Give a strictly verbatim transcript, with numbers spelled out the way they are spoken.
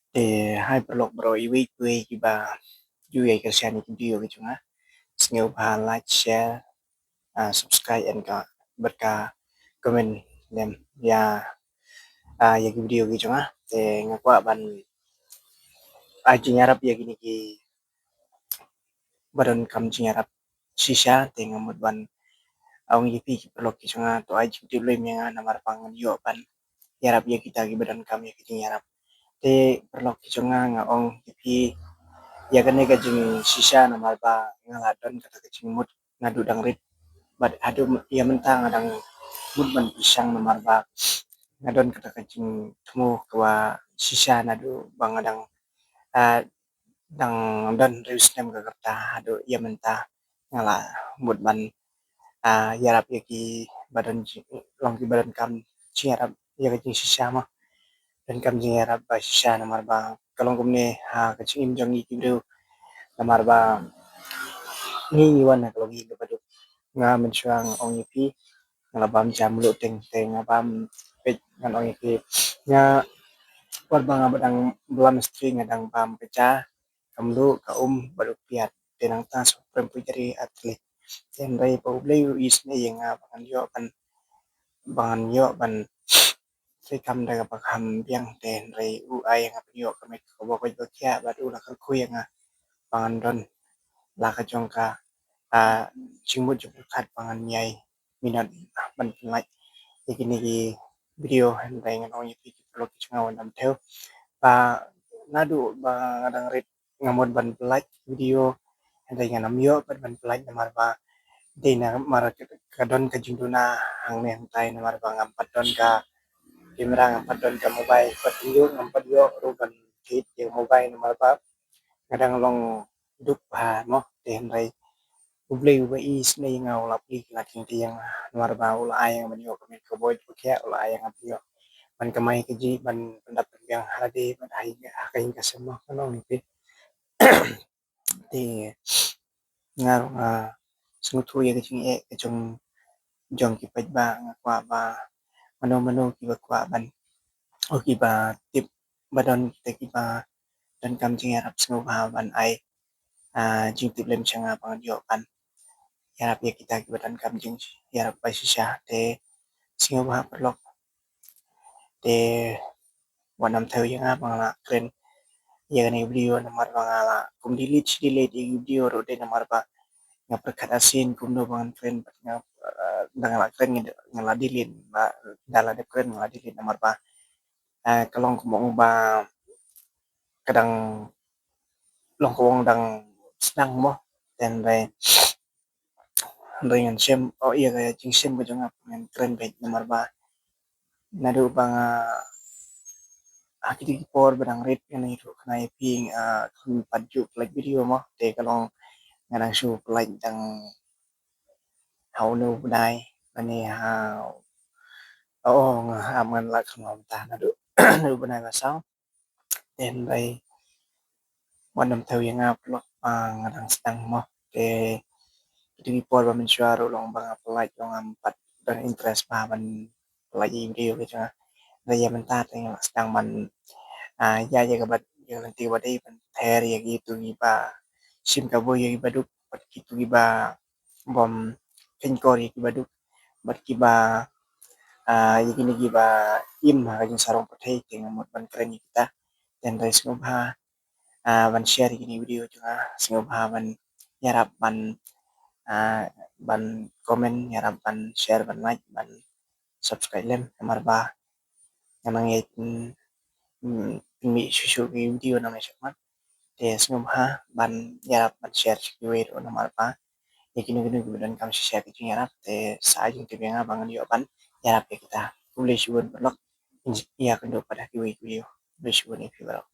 Te hai paralok baroh iwei pa iwei kiba ju ïai kyrshan ïa ki video ki jong nga, sngewbha like, share, ah, subscribe and ka bad ka comment lem ïa, ah, ïa ki video ki jong nga. Te nga kwah ban ai jingïarap ïa kine kiba donkam jingïarap shisha. Te nga mut ban ong ïa phi ki paralok ki jong nga, to ai jingtip lem ïa nga namar ba ngan ïoh ban ïarap ïa kita kiba donkam ïa ki jingïarap. Te paralok ki jong nga, nga ong ïa phi ïa kane ka jingshisha namar ba nga la don kata ka jingmut naduh dang rit bad haduh ïa mynta nga dang mut ban pyrshang namar ba nga don kata ka jingthmu kaba shisha naduh ba nga dang, ah, dang don hynriew snem ka rta haduh ïa mynta nga la mut ban, ah, ïarap ïa kiba don jing, long kiba donkam jingïarap ïa ka jingshisha mo. Donkam jingïarap ba shisha namar ba ka long kumne ha ka jingim jong ngi ki briew namar ba ngi ngi wan ha ka long ngi kaba duk. Nga mynshuwa nga ong ïa phi nga la bam jam luh teng te nga bam peit ngan ong ïa phi. Nga wat ba nga ba dang blam string nga dang bam ka ja, ka mluh, ka um bad u piat. Te nangta shu prem pujari atli. Te hynrei ba U Blei u isynei ïa nga ba ngan ïoh ban, ba ngan ïoh ban treikam da kaba kham biang. Te hynrei u ai ïa nga ban ïoh ka met ka kaba koit ba khiah bad u la kyrkhu ïa nga ba ngan don la ka jong ka, ah, jingmut jingpyrkhat ba ngan ïai minot ban pynlait ïa kine ki video. Hynrei ngan ong ïa phi ki paralok ki jong nga, wat nym thew ba naduh ba nga dang rit nga mut ban pynlait video hynrei ngan ym ïoh pat ban pynlait namar ba dei namar ka don ka jingduna hangne hangtai namar ba ngam pat don ka camera, ngam pat don ka mobile, pat ïoh, ngam pat ïoh ruh ban thied ïa ka mobile namar ba nga dang long duk bha mo. Te hynrei U Blei uba isynei ïa nga u la plie la king te ïa nga namar ba u la ai ïa nga ban ïoh ka met ka kaba koit ba khiah, u la ai ïa nga ban ïoh ban kamai kajih ban pyndap pynbiang ha lade bad ha ka ïing ka sem mo, ka long ïa phi. Te nga ruh nga sngewthuh ïa ka jingeh ka jong, jong ki paidbah. Nga kwah ba mano mano kiba kwah ban, o kiba tip ba don kita kiba donkam jingïarap sngewbha ban ai, ah, jingtip lem sha nga ba ngan ïoh ban ïarap ïa kita kiba donkam jingïarap ba shisha. Te sngewbha paralok. Te wat nym thew ïa nga ba nga la kren ïa kane ka video namar ba nga la kum delete shi delete ïa ka video ruh dei namar ba nga pyrkhat arsien kumno ba ngan kren bad nga, eh, da nga la kren nga la delete ba da la dep kren nga la delete namar ba, eh, ka long kumba ong ba ka dang long kumba ong dang sdang mo. Te hynrei hynrei ngan shem, o ïa ka jingshem ka jong nga ngan kren beit namar ba naduh ba nga ha kiti ki por ba dang rit ngan ïathuh kane ïa phi, ah, khlem pat ju pynlait video mo. Te ka long nga dang shu pynlait dang ha une u bnai lane ha, o nga ap ngan lait khlem mynta naduh naduh bnai ba saw. Te hynrei wat nym thew ïa nga paralok ba nga dang sdang mo. Te kiti ki por ba mynshuwa ruh long ba nga pynlait long ngam pat don interest ba ban pynlait ïa ki video ki jong nga. Hynrei ïa mynta te nga la sdang ban, ah, ïa ïa kaba ïa ka lynti kaba dei ban ther ïa kitu kiba shim kabu ïa kiba duk bad kitu kiba bym kynkoh ïa kiba duk bad kiba, ah, ïa kine kiba im ha ka jingsarong pyrthei. Te nga mut ban kren ïa kita. Te hynrei sngewbha, ah, ban share ïa kine video jong nga, sngewbha ban ïarap ban, ah, ban comment, ïarap ban share, ban like, ban subscribe lem namar ba nga nang ïa, mm, mm, pynmih shuh shuh ki video nangne shakhmat. Te sngewbha ban ïarap ban share sha kiwei ruh namar ba ïa kino kino kiba donkam shisha ki jingïarap te sa ai jingtip ïa nga ba ngan ïoh ban ïarap ïa kita. Khublei shibun paralok. Ïakynduh pat ha kiwei ki video. Khublei shibun ïa phi baroh.